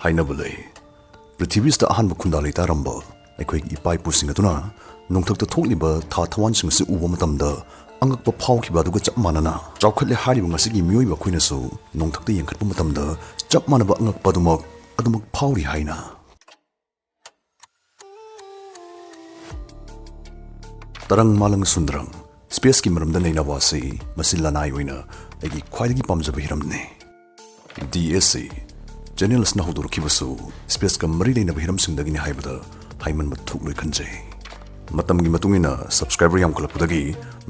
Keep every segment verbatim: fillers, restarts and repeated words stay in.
ꯍꯥꯏꯅꯕ ꯂꯩ, ꯄ꯭ꯔꯤꯊꯤꯕꯤꯁꯤꯗ ꯑꯍꯥꯟꯕ ꯈꯨꯟꯗꯥ ꯂꯩꯇꯥꯔꯝꯕ ꯑꯩꯈꯣꯏꯒꯤ ꯏꯄꯥ ꯏꯄꯨꯁꯤꯡ ꯑꯗꯨꯅ ꯅꯣꯡꯊꯛꯇ ꯊꯣꯛꯂꯤꯕ ꯊꯥ ꯊꯋꯥꯟꯁꯤꯡ ꯑꯁꯤ ꯎꯕ ꯃꯇꯝꯗ ꯑꯉꯛꯄ ꯐꯥꯎꯈꯤꯕ ꯑꯗꯨꯒ ꯆꯞ ꯃꯥꯟꯅꯅ, ꯆꯥꯎꯈꯠꯂꯦ ꯍꯥꯏꯔꯤꯕ ꯉꯁꯤꯒꯤ ꯃꯤꯑꯣꯏꯕ ꯑꯩꯈꯣꯏꯅꯁꯨ ꯅꯣꯡꯊꯛꯇ ꯌꯦꯡꯈꯠꯄ ꯃꯇꯝꯗ ꯆꯞ ꯃꯥꯟꯅꯕ ꯑꯉꯛꯄ ꯑꯗꯨꯃꯛ, ꯑꯗꯨꯃꯛ ꯐꯥꯎꯔꯤ ꯍꯥꯏꯅ꯫ ꯇꯔꯪ ꯃꯥꯂꯪ ꯁꯨꯟꯗ꯭ꯔꯪ, ꯁ꯭ꯄꯦꯁꯀꯤ ꯃꯔꯝꯗ ꯅꯩꯅꯕ ꯑꯁꯤ ꯃꯁꯤ ꯂꯅꯥꯏ ꯑꯣꯏꯅ ꯑꯩꯒꯤ ꯈ꯭ꯋꯥꯏꯗꯒꯤ ꯄꯥꯝꯖꯕ ꯍꯤꯔꯝꯅꯤ꯫ ꯗꯤ ꯑꯦꯁ ꯁꯤ ꯆꯦꯅꯦꯜ ꯑꯁꯤꯅ ꯍꯧꯗꯣꯔꯛꯈꯤꯕꯁꯨ ꯁ꯭ꯄꯦꯁꯀ ꯃꯔꯤ ꯂꯩꯅꯕ ꯍꯤꯔꯝꯁꯤꯡꯗꯒꯤꯅꯤ ꯍꯥꯏꯕꯗ ꯍꯥꯏꯃꯟꯕ ꯊꯣꯛꯂꯣꯏ ꯈꯟꯖꯩ꯫ ꯃꯇꯝꯒꯤ ꯃꯇꯨꯡ ꯏꯟꯅ ꯁꯕꯁꯀ꯭ꯔꯥꯏꯕꯔ ꯌꯥꯝꯈꯠꯂꯛꯄꯗꯒꯤ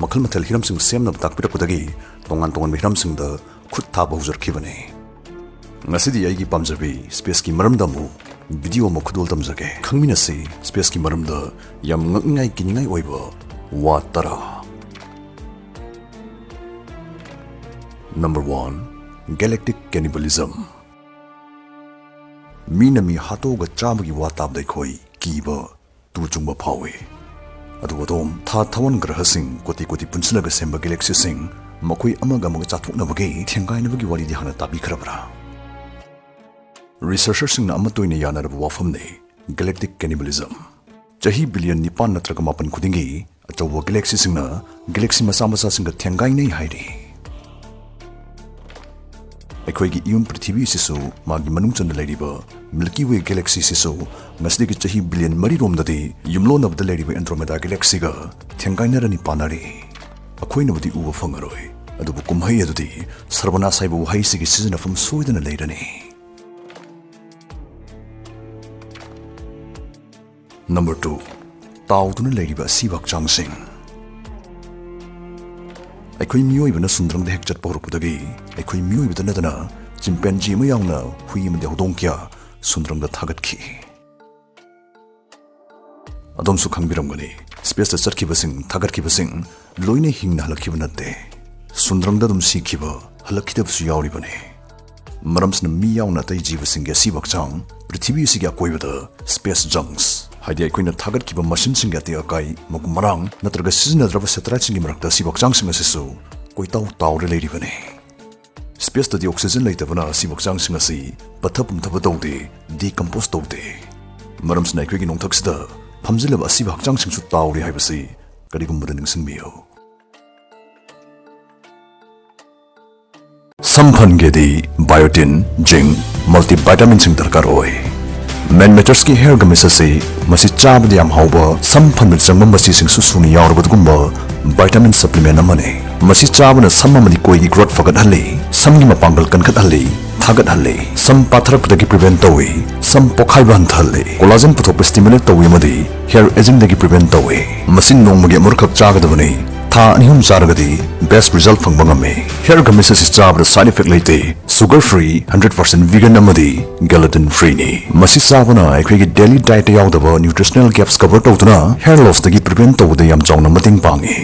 ꯃꯈꯜ ꯃꯊꯦꯜ ꯍꯤꯔꯝꯁꯤꯡ ꯁꯦꯝꯅꯕ ꯇꯥꯛꯄꯤꯔꯛꯄꯗꯒꯤ ꯇꯣꯉꯥꯟ ꯇꯣꯉꯥꯟꯕ ꯍꯤꯔꯝꯁꯤꯡꯗ ꯈꯨꯠ ꯊꯥꯕ ꯍꯧꯖꯔꯛꯈꯤꯕꯅꯤ꯫ ꯉꯁꯤꯗꯤ ꯑꯩꯒꯤ ꯄꯥꯝꯖꯕꯤ ꯁ꯭ꯄꯦꯁꯀꯤ ꯃꯔꯝꯗ ꯑꯃꯨꯛ ꯚꯤꯗꯤꯑꯣ ꯑꯃ ꯈꯨꯗꯣꯜ ꯇꯝꯖꯒꯦ꯫ ꯈꯪꯃꯤꯟꯅꯁꯤ ꯁ꯭ꯄꯦꯁꯀꯤ ꯃꯔꯝꯗ ꯌꯥꯝ ꯉꯛꯅꯤꯡꯉꯥꯏ ꯀꯤꯅꯤꯡꯉꯥꯏ ꯑꯣꯏꯕ ꯋꯥ ꯇꯔꯥ꯫ Number one, Galactic Cannibalism. ꯃꯤꯅ ꯃꯤ ꯍꯥꯠꯇꯣꯛꯑꯒ ꯆꯥꯕꯒꯤ ꯋꯥ ꯇꯥꯕꯗ ꯑꯩꯈꯣꯏ ꯀꯤꯕ, ꯇꯨ ꯆꯨꯡꯕ ꯐꯥꯎꯏ꯫ ꯑꯗꯨꯕꯨ ꯑꯗꯣꯝ, ꯊꯥ ꯊꯋꯥꯟ ꯒ꯭ꯔꯍꯁꯤꯡ ꯀꯣꯇꯤ ꯀꯣꯇꯤ ꯄꯨꯟꯁꯤꯜꯂꯒ ꯁꯦꯝꯕ ꯒꯦꯂꯦꯛꯁꯤꯁꯤꯡ, ꯃꯈꯣꯏ ꯑꯃꯒ ꯑꯃꯒ ꯆꯥꯊꯣꯛꯅꯕꯒꯤ, ꯊꯦꯡꯒꯥꯏꯅꯕꯒꯤ ꯋꯥꯔꯤꯗꯤ ꯍꯥꯟꯅ ꯇꯥꯕꯤꯈ꯭ꯔꯕ꯭ꯔꯥ? ꯔꯤꯁꯔꯆꯔꯁꯤꯡꯅ ꯑꯃꯠꯇ ꯑꯣꯏꯅ ꯌꯥꯅꯔꯕ ꯋꯥꯐꯝꯅꯤ, ꯒꯦꯂꯦꯛꯇꯤꯛ ꯀꯦꯅꯤꯕꯦꯂꯤꯖꯝ꯫ ꯆꯍꯤ ꯕꯤꯂꯤꯌꯟ ꯅꯤꯄꯥꯟ ꯅꯠꯇ꯭ꯔꯒ ꯃꯥꯄꯟ ꯈꯨꯗꯤꯡꯒꯤ ꯑꯆꯧꯕ ꯒꯦꯂꯦꯛꯁꯤꯁꯤꯡꯅ ꯒꯦꯂꯦꯛꯁꯤ ꯃꯆꯥ ꯃꯆꯥꯁꯤꯡꯒ ꯊꯦꯡꯒꯥꯏꯅꯩ ꯍꯥꯏꯔꯤ꯫ ꯑꯩꯈꯣꯏꯒꯤ ꯏꯌꯨꯝ ꯄ꯭ꯔꯤꯊꯤꯕꯤ ꯑꯁꯤꯁꯨ ꯃꯥꯒꯤ ꯃꯅꯨꯡ ꯆꯟꯅ ꯂꯩꯔꯤꯕ ꯃꯤꯜꯀꯤ ꯋꯦ ꯒꯦꯂꯦꯛꯁꯤ ꯑꯁꯤꯁꯨ ꯉꯁꯤꯗꯒꯤ ꯆꯍꯤ ꯕꯤꯂꯤꯌꯟ ꯃꯔꯤꯔꯣꯝꯗꯗꯤ ꯌꯨꯝꯂꯣꯟꯅꯕꯗ ꯂꯩꯔꯤꯕ ꯑꯦꯟꯗ꯭ꯔꯣꯃꯦꯗꯥ ꯒꯦꯂꯦꯛꯁꯤꯒ ꯊꯦꯡꯒꯥꯏꯅꯔꯅꯤ ꯄꯥꯅꯔꯤ꯫ ꯑꯩꯈꯣꯏꯅꯕꯨꯗꯤ ꯎꯕ ꯐꯪꯉꯔꯣꯏ, ꯑꯗꯨꯕꯨ ꯀꯨꯝꯍꯩ ꯑꯗꯨꯗꯤ ꯁꯔꯕꯅꯥꯁ ꯍꯥꯏꯕ ꯋꯥꯍꯩꯁꯤꯒꯤ ꯁꯤꯖꯤꯟꯅꯐꯝ ꯁꯣꯏꯗꯅ ꯂꯩꯔꯅꯤ꯫ Number two, ꯇꯥꯎꯗꯨꯅ ꯂꯩꯔꯤꯕ ꯑꯁꯤꯕ ꯍꯛꯆꯥꯡꯁꯤꯡ꯫ ꯑꯩꯈꯣꯏ ꯃꯤꯑꯣꯏꯕꯅ ꯁꯨꯟꯗ꯭ꯔꯪꯗ ꯍꯦꯛ ꯆꯠꯄ ꯍꯧꯔꯛꯄꯗꯒꯤ ꯑꯩꯈꯣꯏ ꯃꯤꯑꯣꯏꯕꯗ ꯅꯠꯇꯅ chimpanzee ꯑꯃ ꯌꯥꯎꯅ ꯍꯨꯏ ꯑꯃꯗꯤ ꯍꯧꯗꯣꯡ ꯀꯌꯥ ꯁꯨꯟꯗ꯭ꯔꯪꯗ ꯊꯥꯒꯠꯈꯤ꯫ ꯑꯗꯣꯝꯁꯨ ꯈꯪꯕꯤꯔꯝꯒꯅꯤ, ꯁ꯭ꯄꯦꯁꯇ ꯆꯠꯈꯤꯕꯁꯤꯡ, ꯊꯥꯒꯠꯈꯤꯕꯁꯤꯡ ꯂꯣꯏꯅ ꯍꯤꯡꯅ ꯍꯜꯂꯛꯈꯤꯕ ꯅꯠꯇꯦ꯫ ꯁꯨꯟꯗ꯭ꯔꯪꯗ ꯑꯗꯨꯝ ꯁꯤꯈꯤꯕ, ꯍꯜꯂꯛꯈꯤꯗꯕꯁꯨ ꯌꯥꯎꯔꯤꯕꯅꯤ꯫ ꯃꯔꯝꯁꯤꯅ ꯃꯤ ꯌꯥꯎꯅ ꯑꯇꯩ ꯖꯤꯕꯁꯤꯡꯒꯤ ꯑꯁꯤꯕ ꯍꯛꯆꯥꯡ ꯄ꯭ꯔꯤꯊꯤꯕꯤ ꯑꯁꯤꯒꯤ ꯑꯀꯣꯏꯕꯗ space junks, ꯍꯥꯏꯗꯤ ꯑꯩꯈꯣꯏꯅ ꯊꯥꯒꯠꯈꯤꯕ ꯃꯁꯤꯟꯁꯤꯡꯒꯤ ꯑꯇꯦꯛ ꯑꯀꯥꯏ, ꯃꯀꯨꯝ ꯃꯔꯥꯡ ꯅꯠꯇ꯭ꯔꯒ ꯁꯤꯖꯤꯟꯅꯗ꯭ꯔꯕ satelliteꯁꯤꯡꯒꯤ ꯃꯔꯛꯇ ꯑꯁꯤꯕ ꯍꯛꯆꯥꯡꯁꯤꯡ ꯑꯁꯤꯁꯨ ꯀꯣꯏꯇꯥꯎ ꯇꯥꯎꯔ ꯂꯩꯔꯤꯕꯅꯤ꯫ Space-ꯇꯗꯤ oxygen ꯂꯩꯇꯕꯅ ꯑꯁꯤꯕ ꯍꯛꯆꯥꯡꯁꯤꯡ ꯑꯁꯤ ꯄꯠꯊ ꯄꯨꯝꯊꯕ ꯇꯧꯗꯦ, decompose ꯇꯧꯗꯦ꯫ ꯃꯔꯝꯁꯤꯅ ꯑꯩꯈꯣꯏꯒꯤ ꯅꯣꯡꯊꯛꯁꯤꯗ ꯐꯝꯖꯤꯜꯂꯕ ꯑꯁꯤꯕ ꯍꯛꯆꯥꯡꯁꯤꯡꯁꯨ ꯇꯥꯎꯔꯤ ꯍꯥꯏꯕꯁꯤ ꯀꯔꯤꯒꯨꯝꯕꯗ ꯅꯤꯡꯁꯤꯡꯕꯤꯌꯨ꯫ ꯁꯝ ꯐꯍꯟꯒꯦꯗꯤ biotin, zinc, multivitamin-ꯁꯤꯡ ꯗꯔꯀꯥꯔ ꯑꯣꯏ꯫ Manmatress-ꯀꯤ hair gummies ꯑꯁꯤ ꯃꯁꯤ ꯆꯥꯕꯗ ꯌꯥꯝ ꯍꯥꯎꯕ, ꯁꯝ ꯐꯍꯟꯕꯗ ꯆꯪꯕ ꯃꯆꯤꯁꯤꯡꯁꯨ ꯁꯨꯅ ꯌꯥꯎꯔꯕ ꯑꯗꯨꯒꯨꯝꯕ vitamin supplement ꯑꯃꯅꯤ꯫ ꯃꯁꯤ ꯆꯥꯕꯅ ꯁꯝ ꯑꯃꯗꯤ ꯀꯣꯏꯒꯤ growth ꯐꯒꯠꯍꯜꯂꯤ, ꯁꯝꯒꯤ ꯃꯄꯥꯡꯒꯜ ꯀꯟꯈꯠꯍꯜꯂꯤ, ꯊꯥꯒꯠꯍꯜꯂꯤ, ꯁꯝ ꯄꯥꯊꯔꯛꯄꯗꯒꯤ prevent ꯇꯧꯏ, ꯁꯝ ꯄꯣꯈꯥꯏꯕ ꯍꯟꯊꯍꯜꯂꯤ, collagen ꯄꯨꯊꯣꯛꯄ stimulate ꯇꯧꯏ ꯑꯃꯗꯤ hair aging-ꯗꯒꯤ prevent ꯇꯧꯏ꯫ ꯃꯁꯤ ꯅꯣꯡꯃꯒꯤ ꯑꯃꯨꯔꯛꯈꯛ ꯆꯥꯒꯗꯕꯅꯤ꯫ ꯊꯥ ꯑꯅꯤ ꯑꯍꯨꯝ ꯆꯥꯔꯒꯗꯤ best result ꯐꯪꯕ ꯉꯝꯃꯤ꯫ Hair gummies ꯑꯁꯤ ꯆꯥꯕꯗ side effect ꯂꯩꯇꯦ, sugar free, hundred percent vegan ꯑꯃꯗꯤ gelatin free-ꯅꯤ꯫ ꯃꯁꯤ ꯆꯥꯕꯅ ꯑꯩꯈꯣꯏꯒꯤ daily diet-ꯇ ꯌꯥꯎꯗꯕ nutritional gaps cover ꯇꯧꯗꯨꯅ hair loss-ꯇꯒꯤ prevent ꯇꯧꯕꯗ ꯌꯥꯝ ꯆꯥꯎꯅ ꯃꯇꯦꯡ ꯄꯥꯡꯉꯤ꯫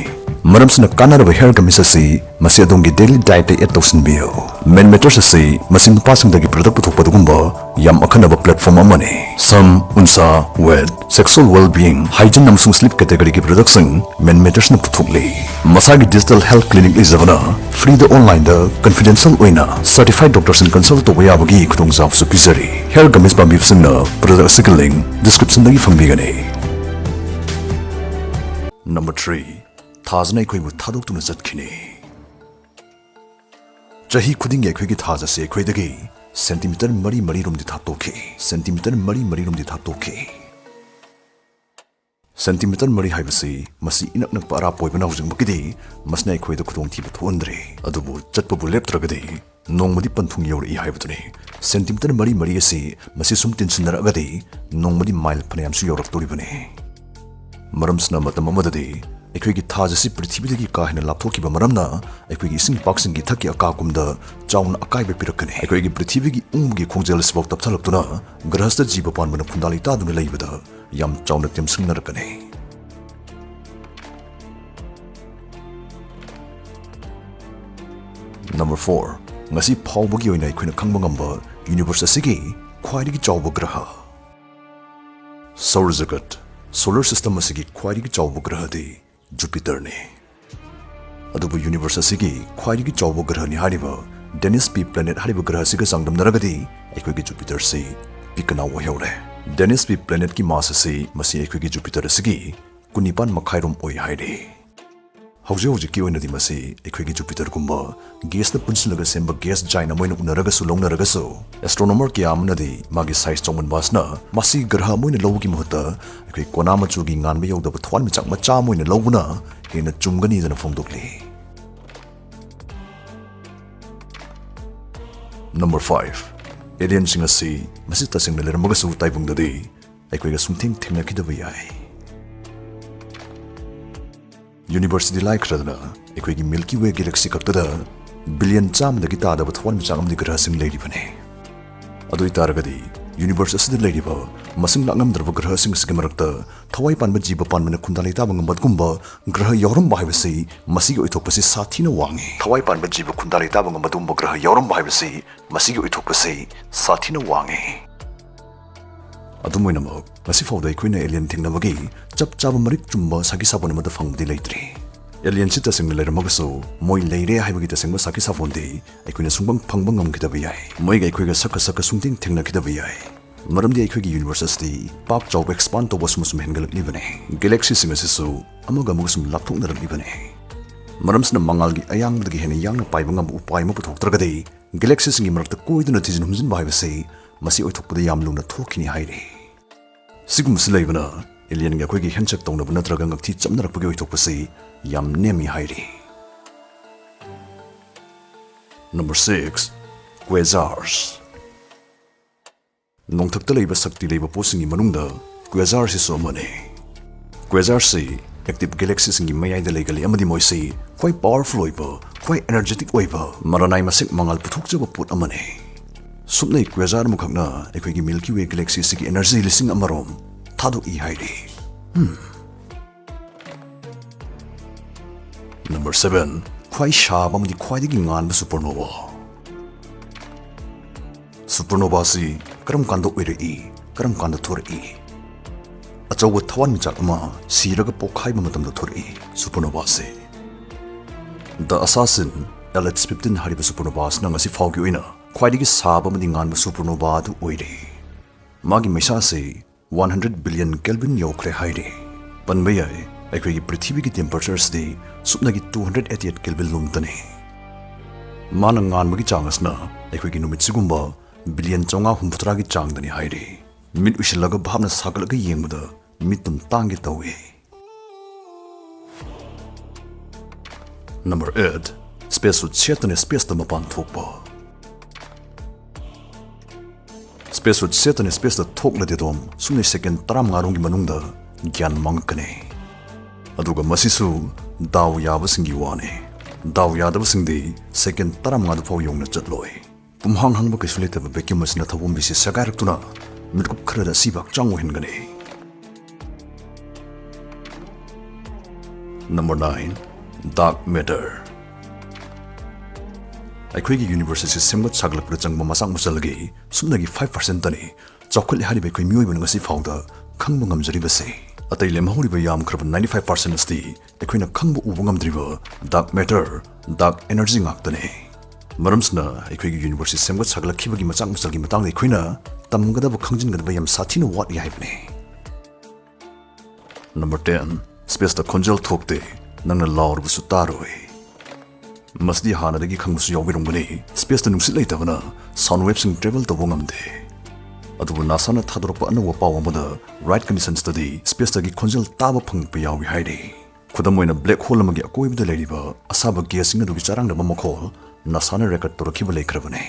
ꯃꯔꯝꯁꯤꯅ ꯀꯥꯟꯅꯔꯕ hair gummies ꯑꯁꯤ ꯃꯁꯤ ꯑꯗꯣꯝꯒꯤ daily diet-ꯇ add ꯇꯧꯁꯤꯟꯕꯤꯌꯨ꯫ Manmatress ꯑꯁꯤ ꯃꯁꯤ ꯅꯨꯄꯥꯁꯤꯡꯗꯒꯤ product ꯄꯨꯊꯣꯛꯄ ꯑꯗꯨꯒꯨꯝꯕ ꯌꯥꯝ ꯑꯈꯟꯅꯕ platform ꯑꯃꯅꯤ꯫ ꯁꯝ, ꯎꯟꯁꯥ, weight, sexual well-being, hygiene ꯑꯃꯁꯨꯡ sleep category-ꯒꯤ product-ꯁꯤꯡ Manmatress-ꯅ ꯄꯨꯊꯣꯛꯂꯤ꯫ ꯃꯁꯥꯒꯤ digital health clinic ꯂꯩꯖꯕꯅ free-ꯗ online-ꯗ confidential ꯑꯣꯏꯅ certified doctor-ꯁꯤꯡ consult ꯇꯧꯕ ꯌꯥꯕꯒꯤ ꯈꯨꯗꯣꯡꯆꯥꯕꯁꯨ ꯄꯤꯖꯔꯤ꯫ Hair gummies ꯄꯥꯝꯕꯤꯕꯁꯤꯡꯅ product ꯑꯁꯤꯒꯤ link description-ꯗꯒꯤ ꯐꯪꯕꯤꯒꯅꯤ꯫ Number three, ꯊꯥꯖꯅ ꯑꯩꯈꯣꯏꯕꯨ ꯊꯥꯗꯣꯛꯇꯨꯅ ꯆꯠꯈꯤꯅꯤ꯫ ꯆꯍꯤ ꯈꯨꯗꯤꯡꯒꯤ ꯑꯩꯈꯣꯏꯒꯤ ꯊꯥꯖ ꯑꯁꯤ ꯑꯩꯈꯣꯏꯗꯒꯤ centimeter ꯃꯔꯤ ꯃꯔꯤ ꯔꯣꯝꯗꯤ ꯊꯥꯞꯇꯣꯛꯈꯤ꯫ Centimeter ꯃꯔꯤ ꯃꯔꯤ ꯔꯣꯝꯗꯤ ꯊꯥꯞꯇꯣꯛꯈꯤ꯫ Centimeter ꯃꯔꯤ ꯍꯥꯏꯕꯁꯤ ꯃꯁꯤ ꯏꯅꯛ ꯅꯛꯄ ꯑꯔꯥꯞꯄ ꯑꯣꯏꯕꯅ ꯍꯧꯖꯤꯛꯃꯛꯀꯤꯗꯤ ꯃꯁꯤꯅ ꯑꯩꯈꯣꯏꯗ ꯈꯨꯗꯣꯡꯊꯤꯕ ꯊꯣꯛꯍꯟꯗ꯭ꯔꯦ꯫ ꯑꯗꯨꯕꯨ ꯆꯠꯄꯕꯨ ꯂꯦꯞꯇ꯭ꯔꯒꯗꯤ ꯅꯣꯡꯃꯗꯤ ꯄꯟꯊꯨꯡ ꯌꯧꯔꯛꯏ ꯍꯥꯏꯕꯗꯨꯅꯤ꯫ Centimeter ꯃꯔꯤ ꯃꯔꯤ ꯑꯁꯤ ꯃꯁꯤ ꯁꯨꯝ ꯇꯤꯟꯁꯤꯟꯅꯔꯛꯑꯒꯗꯤ ꯅꯣꯡꯃꯗꯤ mile ꯐꯅꯌꯥꯝꯁꯨ ꯌꯧꯔꯛꯇꯣꯔꯤꯕꯅꯤ꯫ ꯃꯔꯝꯁꯤꯅ ꯃꯇꯝ ꯑꯃꯗꯗꯤ ꯑꯩꯈꯣꯏꯒꯤ ꯊꯥꯖ ꯑꯁꯤ ꯄ꯭ꯔꯤꯊꯤꯕꯤꯗꯒꯤ ꯀꯥ ꯍꯦꯟꯅ ꯂꯥꯞꯊꯣꯛꯈꯤꯕ ꯃꯔꯝꯅ ꯑꯩꯈꯣꯏꯒꯤ ꯏꯁꯤꯡ ꯏꯄꯥꯛꯁꯤꯡꯒꯤ ꯏꯊꯛꯀꯤ ꯑꯀꯥꯒꯨꯝꯗ ꯆꯥꯎꯅ ꯑꯀꯥꯏꯕ ꯄꯤꯔꯛꯀꯅꯤ꯫ ꯑꯩꯈꯣꯏꯒꯤ ꯄ꯭ꯔꯤꯊꯤꯕꯤꯒꯤ ꯎꯪꯕꯒꯤ ꯈꯣꯡꯖꯦꯜ ꯑꯁꯤꯐꯥꯎ ꯇꯞꯊꯔꯛꯇꯨꯅ ꯒ꯭ꯔꯍꯁꯇ ꯖꯤꯕ ꯄꯥꯟꯕꯅ ꯈꯨꯟꯗꯥ ꯂꯩꯇꯥꯗꯨꯅ ꯂꯩꯕꯗ ꯌꯥꯝ ꯆꯥꯎꯅ ꯇꯦꯝꯁꯤꯡꯅꯔꯛꯀꯅꯤ꯫ Number four, ꯉꯁꯤ ꯐꯥꯎꯕꯒꯤ ꯑꯣꯏꯅ ꯑꯩꯈꯣꯏꯅ ꯈꯪꯕ ꯉꯝꯕ universe ꯑꯁꯤꯒꯤ ꯈ꯭ꯋꯥꯏꯗꯒꯤ ꯆꯥꯎꯕ ꯒ꯭ꯔꯍ꯫ ꯁꯧꯔ ꯖꯒꯠ, solar system ꯑꯁꯤꯒꯤ ꯈ꯭ꯋꯥꯏꯗꯒꯤ ꯆꯥꯎꯕ ꯒ꯭ꯔꯍꯗꯤ Jupiter-ꯅꯤ꯫ ꯑꯗꯨꯕꯨ universe ꯑꯁꯤꯒꯤ ꯈ꯭ꯋꯥꯏꯗꯒꯤ ꯆꯥꯎꯕ ꯒ꯭ꯔꯍꯅꯤ ꯍꯥꯏꯔꯤꯕ Denys P planet ꯍꯥꯏꯔꯤꯕ ꯒ꯭ꯔꯍ ꯑꯁꯤꯒ ꯆꯥꯡꯗꯝꯅꯔꯒꯗꯤ ꯑꯩꯈꯣꯏꯒꯤ Jupiter ꯁꯤ ꯄꯤꯛꯀꯅꯥꯎ ꯑꯣꯏꯍꯧꯔꯦ꯫ Denys P planet ꯀꯤ mass ꯑꯁꯤ ꯃꯁꯤ ꯑꯩꯈꯣꯏꯒꯤ Jupiter ꯑꯁꯤꯒꯤ ꯀꯨꯟꯅꯤꯄꯥꯟ ꯃꯈꯥꯏꯔꯣꯝ ꯑꯣꯏ ꯍꯥꯏꯔꯤ꯫ ꯍꯧꯖꯤꯛ ꯍꯧꯖꯤꯛꯀꯤ ꯑꯣꯏꯅꯗꯤ ꯃꯁꯤ ꯑꯩꯈꯣꯏꯒꯤ Jupiter ꯒꯨꯝꯕ gas ꯅ ꯄꯨꯟꯁꯤꯜꯂꯒ ꯁꯦꯝꯕ gas giant ꯑꯃ ꯑꯣꯏꯅ ꯎꯅꯔꯒꯁꯨ ꯂꯧꯅꯔꯒꯁꯨ, astronomer ꯀꯌꯥ ꯑꯃꯅꯗꯤ ꯃꯥꯒꯤ size ꯆꯥꯎꯃꯟꯕ ꯑꯁꯤꯅ ꯃꯁꯤ ꯒ꯭ꯔꯍ ꯑꯃ ꯑꯣꯏꯅ ꯂꯧꯕꯒꯤ ꯃꯍꯨꯠꯇ ꯑꯩꯈꯣꯏ ꯀꯣꯅꯥ ꯃꯆꯨꯒꯤ ꯉꯥꯟꯕ ꯌꯧꯗꯕ ꯊꯋꯥꯟꯃꯤꯆꯥꯛ ꯃꯆꯥ ꯑꯃ ꯑꯣꯏꯅ ꯂꯧꯕꯅ ꯍꯦꯟꯅ ꯆꯨꯝꯒꯅꯤꯗꯅ ꯐꯣꯡꯗꯣꯛꯂꯤ꯫ Number five, alien ꯁꯤꯡ ꯑꯁꯤ ꯃꯁꯤ ꯇꯁꯦꯡꯅ ꯂꯩꯔꯝꯃꯒꯁꯨ ꯇꯥꯏꯕꯪꯗꯗꯤ ꯑꯩꯈꯣꯏꯒ ꯁꯨꯡꯊꯦꯡ ꯊꯦꯡꯅꯈꯤꯗꯕ ꯌꯥꯏ꯫ Universe ꯁꯤꯗꯤ ꯂꯥꯏꯈ꯭ꯔꯗꯅ ꯑꯩꯈꯣꯏꯒꯤ Milky Way galaxy ꯈꯛꯇꯗ billion ꯆꯥꯝꯃꯗꯒꯤ ꯇꯥꯗꯕ ꯊꯋꯥꯟꯃꯤꯆꯥꯛ ꯑꯃꯗꯤ ꯒ꯭ꯔꯍꯁꯤꯡ ꯂꯩꯔꯤꯕꯅꯤ꯫ ꯑꯗꯨ ꯑꯣꯏꯇꯥꯔꯒꯗꯤ universe ꯑꯁꯤꯗ ꯂꯩꯔꯤꯕ ꯃꯁꯤꯡ ꯂꯥꯛꯉꯝꯗ꯭ꯔꯕ ꯒ꯭ꯔꯍꯁꯤꯡ ꯑꯁꯤꯒꯤ ꯃꯔꯛꯇ ꯊꯋꯥꯏ ꯄꯥꯟꯕ ꯖꯤꯕ ꯄꯥꯟꯕꯅ ꯈꯨꯟꯗꯥ ꯂꯩꯇꯥꯕ ꯉꯝꯕꯒꯨꯝꯕ ꯒ꯭ꯔꯍ ꯌꯥꯎꯔꯝꯕ ꯍꯥꯏꯕꯁꯤ ꯃꯁꯤꯒꯤ ꯑꯣꯏꯊꯣꯛꯄꯁꯤ ꯁꯥꯊꯤꯅ ꯋꯥꯡꯉꯤ꯫ ꯊꯋꯥꯏ ꯄꯥꯟꯕ ꯖꯤꯕ ꯈꯨꯟꯗꯥ ꯂꯩꯇꯥꯕ ꯉꯝꯕ ꯑꯗꯨꯒꯨꯝꯕ ꯒ꯭ꯔꯍ ꯌꯥꯎꯔꯝꯕ ꯍꯥꯏꯕꯁꯤ ꯃꯁꯤꯒꯤ ꯑꯣꯏꯊꯣꯛꯄꯁꯤ ꯁꯥꯊꯤꯅ ꯋꯥꯡꯉꯤ꯫ ꯑꯗꯨꯝ ꯑꯣꯏꯅꯃꯛ, ꯉꯁꯤ ꯐꯥꯎꯗ ꯑꯩꯈꯣꯏꯅ alien ꯊꯦꯡꯅꯕꯒꯤ ꯆꯞ ꯆꯥꯕ ꯃꯔꯤꯛ ꯆꯨꯝꯕ ꯁꯥꯈꯤ ꯁꯥꯕꯣꯟ ꯑꯃꯠꯇ ꯐꯪꯕꯗꯤ ꯂꯩꯇ꯭ꯔꯤ꯫ Alien ꯁꯤ ꯇꯁꯦꯡꯅ ꯂꯩꯔꯝꯃꯒꯁꯨ, ꯃꯣꯏ ꯂꯩꯔꯦ ꯍꯥꯏꯕꯒꯤ ꯇꯁꯦꯡꯕ ꯁꯥꯈꯤ ꯁꯥꯕꯣꯟꯗꯤ ꯑꯩꯈꯣꯏꯅ ꯁꯨꯡꯐꯪ ꯐꯪꯕ ꯉꯝꯈꯤꯗꯕ ꯌꯥꯏ꯫ ꯃꯣꯏꯒ ꯑꯩꯈꯣꯏꯒ ꯁꯛꯀ ꯁꯛꯀ ꯁꯨꯡꯊꯦꯡ ꯊꯦꯡꯅꯈꯤꯗꯕ ꯌꯥꯏ꯫ ꯃꯔꯝꯗꯤ ꯑꯩꯈꯣꯏꯒꯤ universe ꯑꯁꯤꯗꯤ ꯄꯥꯛ ꯆꯥꯎꯕ expand ꯇꯧꯕ ꯑꯁꯨꯝ ꯑꯁꯨꯝ ꯍꯦꯟꯒꯠꯂꯛꯂꯤꯕꯅꯤ꯫ Galaxy ꯁꯤꯡ ꯑꯁꯤꯁꯨ ꯑꯃꯒ ꯑꯃꯒ ꯁꯨꯝ ꯂꯥꯞꯊꯣꯛꯅꯔꯛꯂꯤꯕꯅꯤ꯫ ꯃꯔꯝꯁꯤꯅ ꯃꯉꯥꯜꯒꯤ ꯑꯌꯥꯡꯕꯗꯒꯤ ꯍꯦꯟꯅ ꯌꯥꯡꯅ ꯄꯥꯏꯕ ꯉꯝꯕ ꯎꯄꯥꯏ ꯑꯃ ꯄꯨꯊꯣꯛꯇ꯭ꯔꯒꯗꯤ, galaxy ꯁꯤꯡꯒꯤ ꯃꯔꯛꯇ ꯀꯣꯏꯗꯨꯅ ꯊꯤꯖꯤꯟ ꯍꯨꯝꯖꯤꯟꯕ ꯍꯥꯏꯕꯁꯤ ꯃꯁꯤ ꯑꯣꯏꯊꯣꯛꯄꯗ ꯌꯥꯝ ꯂꯨꯅ ꯊꯣꯛꯈꯤꯅꯤ ꯍꯥꯏꯔꯤ꯫ ꯁꯤꯒꯨꯝꯕꯁꯤ ꯂꯩꯕꯅ alien ꯒ ꯑꯩꯈꯣꯏꯒꯤ handshake ꯇꯧꯅꯕ ꯅꯠꯇ꯭ꯔꯒ ꯉꯛꯊꯤ ꯆꯞꯅꯔꯛꯄꯒꯤ ꯑꯣꯏꯊꯣꯛꯄꯁꯤ ꯌꯥꯝ ꯅꯦꯝꯃꯤ ꯍꯥꯏꯔꯤ꯫ Number six, quasars꯫ ꯅꯣꯡꯊꯛꯇ ꯂꯩꯕ ꯁꯛꯇꯤ ꯂꯩꯕ ꯄꯣꯠꯁꯤꯡꯒꯤ ꯃꯅꯨꯡꯗ quasar ꯁꯤꯁꯨ ꯑꯃꯅꯤ꯫ Quasar ꯁꯤ active galaxy ꯁꯤꯡꯒꯤ ꯃꯌꯥꯏꯗ ꯂꯩꯒꯜꯂꯤ ꯑꯃꯗꯤ ꯃꯣꯏꯁꯤ ꯈ꯭ꯋꯥꯏ powerful ꯑꯣꯏꯕ, ꯈ꯭ꯋꯥꯏ energetic ꯑꯣꯏꯕ, ꯃꯔꯥꯅꯥꯏ ꯃꯁꯦꯛ ꯃꯉꯥꯜ ꯄꯨꯊꯣꯛꯆꯕ ꯄꯣꯠ ꯑꯃꯅꯤ꯫ ꯁꯨꯞꯅꯩ quasar ꯑꯃꯈꯛꯅ ꯑꯩꯈꯣꯏꯒꯤ Milky Way galaxy ꯑꯁꯤꯒꯤ energy ꯂꯤꯁꯤꯡ ꯑꯃꯔꯣꯝ ꯊꯥꯗꯣꯛꯏ ꯍꯥꯏꯔꯤ꯫ ꯍꯝ꯫ Number seven, ꯈ꯭ꯋꯥꯏ ꯁꯥꯕ ꯑꯃꯗꯤ ꯈ꯭ꯋꯥꯏꯗꯒꯤ ꯉꯥꯟꯕ supernova꯫ Supernova ꯑꯁꯤ ꯀꯔꯝ ꯀꯥꯟꯗ ꯑꯣꯏꯔꯛꯏ, ꯀꯔꯝ ꯀꯥꯟꯗ ꯊꯣꯔꯛꯏ? ꯑꯆꯧꯕ ꯊꯋꯥꯟꯃꯤꯆꯥꯛ ꯑꯃ ꯁꯤꯔꯒ ꯄꯣꯛꯈꯥꯏꯕ ꯃꯇꯝꯗ ꯊꯣꯔꯛꯏ supernova ꯑꯁꯤ꯫ The Assassin, L H fifteen ꯍꯥꯏꯔꯤꯕ supernova ꯑꯁꯤꯅ ꯉꯁꯤ ꯐꯥꯎꯒꯤ ꯑꯣꯏꯅ ꯈ꯭ꯋꯥꯏꯗꯒꯤ ꯁꯥꯕ ꯑꯃꯗꯤ ꯉꯥꯟꯕ supernova ꯑꯗꯨ ꯑꯣꯏꯔꯤ꯫ ꯃꯥꯒꯤ ꯃꯩꯁꯥ ꯑꯁꯤ one hundred billion Kelvin ꯌꯧꯈ꯭ꯔꯦ ꯍꯥꯏꯔꯤ꯫ ꯄꯟꯕ ꯌꯥꯏ, ꯑꯩꯈꯣꯏꯒꯤ ꯄ꯭ꯔꯤꯊꯤꯕꯤꯒꯤ temperature ꯑꯁꯤꯗꯤ ꯁꯨꯞꯅꯒꯤ two hundred eighty eight Kelvin ꯂꯣꯝꯇꯅꯤ꯫ ꯃꯥꯅ ꯉꯥꯟꯕꯒꯤ ꯆꯥꯡ ꯑꯁꯤꯅ ꯑꯩꯈꯣꯏꯒꯤ ꯅꯨꯃꯤꯠꯁꯤꯒꯨꯝꯕ billion ꯆꯥꯝꯃꯉꯥ ꯍꯨꯝꯐꯨꯇꯔꯥꯒꯤ ꯆꯥꯡꯗꯅꯤ ꯍꯥꯏꯔꯤ꯫ ꯃꯤꯠ ꯎꯏꯁꯤꯜꯂꯒ ꯚꯥꯞꯅ ꯁꯥꯒꯠꯂꯒ ꯌꯦꯡꯕꯗ ꯃꯤꯠꯇꯨꯝ ꯇꯥꯡꯒꯦ ꯇꯧꯏ꯫ Number eight, space suit ꯁꯦꯠꯇꯅ spaceꯇ ꯃꯄꯥꯟ ꯊꯣꯛꯄ꯫ Space suit ꯁꯦꯠꯇꯅ spaceꯇ ꯊꯣꯛꯂꯗꯤ ꯑꯗꯨꯝ ꯁꯨꯞꯅꯩ second ꯇꯔꯥꯃꯉꯥ ꯔꯣꯝꯒꯤ ꯃꯅꯨꯡꯗ ꯒ꯭ꯌꯥꯟ ꯃꯥꯡꯉꯛꯀꯅꯤ꯫ ꯑꯗꯨꯒ ꯃꯁꯤꯁꯨ ꯗꯥꯎ ꯌꯥꯕꯁꯤꯡꯒꯤ ꯋꯥꯅꯤ꯫ ꯗꯥꯎ ꯌꯥꯗꯕꯁꯤꯡꯗꯤ second ꯇꯔꯥꯃꯉꯥꯗ ꯐꯥꯎ ꯌꯧꯅ ꯆꯠꯂꯣꯏ꯫ ꯄꯨꯝꯍꯥꯡ ꯍꯥꯡꯕ ꯀꯩꯁꯨ ꯂꯩꯇꯕ vacuum ꯑꯁꯤꯅ ꯊꯧꯕꯣꯝꯕꯤꯁꯤ ꯁꯦꯒꯥꯏꯔꯛꯇꯨꯅ ꯃꯤꯀꯨꯞ ꯈꯔꯗ ꯑꯁꯤꯕ ꯍꯛꯆꯥꯡ ꯑꯣꯏꯍꯟꯒꯅꯤ꯫ Number nine, dark matter꯫ ꯑꯩꯈꯣꯏꯒꯤ universe ꯑꯁꯤ ꯁꯦꯝꯒꯠ ꯁꯥꯒꯠꯂꯛꯄꯗ ꯆꯪꯕ ꯃꯆꯥꯛ ꯃꯆꯜꯒꯤ ꯁꯨꯞꯅꯒꯤ five percentꯇꯅꯤ ꯆꯥꯎꯈꯠꯂꯦ ꯍꯥꯏꯔꯤꯕ ꯑꯩꯈꯣꯏ ꯃꯤꯑꯣꯏꯕꯅ ꯉꯁꯤ ꯐꯥꯎꯗ ꯈꯪꯕ ꯉꯝꯖꯔꯤꯕꯁꯦ꯫ ꯑꯇꯩ ꯂꯦꯝꯍꯧꯔꯤꯕ ꯌꯥꯝꯈ꯭ꯔꯕ ninety five percent ꯑꯁꯤꯗꯤ ꯑꯩꯈꯣꯏꯅ ꯈꯪꯕ ꯎꯕ ꯉꯝꯗ꯭ꯔꯤꯕ dark matter, dark energy ꯉꯥꯛꯇꯅꯤ꯫ ꯃꯔꯝꯁꯤꯅ ꯑꯩꯈꯣꯏꯒꯤ universe ꯑꯁꯤ ꯁꯦꯝꯒꯠ ꯁꯥꯒꯠꯂꯛꯈꯤꯕꯒꯤ ꯃꯆꯥꯛ ꯃꯆꯜꯒꯤ ꯃꯇꯥꯡꯗ ꯑꯩꯈꯣꯏꯅ ꯇꯝꯒꯗꯕ, ꯈꯪꯖꯤꯟꯒꯗꯕ ꯌꯥꯝ ꯁꯥꯊꯤꯅ ꯋꯥꯠꯂꯤ ꯍꯥꯏꯕꯅꯤ꯫ Number ten, spaceꯇ ꯈꯣꯟꯖꯦꯜ ꯊꯣꯛꯇꯦ, ꯅꯪꯅ ꯂꯥꯎꯔꯕꯁꯨ ꯇꯥꯔꯣꯏ꯫ ꯃꯁꯤꯗꯤ ꯍꯥꯟꯅꯗꯒꯤ ꯈꯪꯕꯁꯨ ꯌꯥꯎꯕꯤꯔꯝꯒꯅꯤ, spaceꯇ ꯅꯨꯡꯁꯤꯠ ꯂꯩꯇꯕꯅ sound waveꯁꯤꯡ travel ꯇꯧꯕ ꯉꯝꯗꯦ꯫ ꯑꯗꯨꯕꯨ NASAꯅ ꯊꯥꯗꯣꯔꯛꯄ ꯑꯅꯧꯕ ꯄꯥꯎ ꯑꯃꯗ right conditions study spaceꯇꯒꯤ ꯈꯣꯟꯖꯦꯜ ꯇꯥꯕ ꯐꯪꯂꯛꯄ ꯌꯥꯎꯏ ꯍꯥꯏꯔꯤ꯫ ꯈꯨꯗꯝ ꯑꯣꯏꯅ, black hole ꯑꯃꯒꯤ ꯑꯀꯣꯏꯕꯗ ꯂꯩꯔꯤꯕ ꯑꯁꯥꯕ gasꯁꯤꯡ ꯑꯗꯨꯒꯤ ꯆꯔꯥꯡꯅꯕ ꯃꯈꯣꯜ NASAꯅ record ꯇꯧꯔꯛꯈꯤꯕ ꯂꯩꯈ꯭ꯔꯕꯅꯤ꯫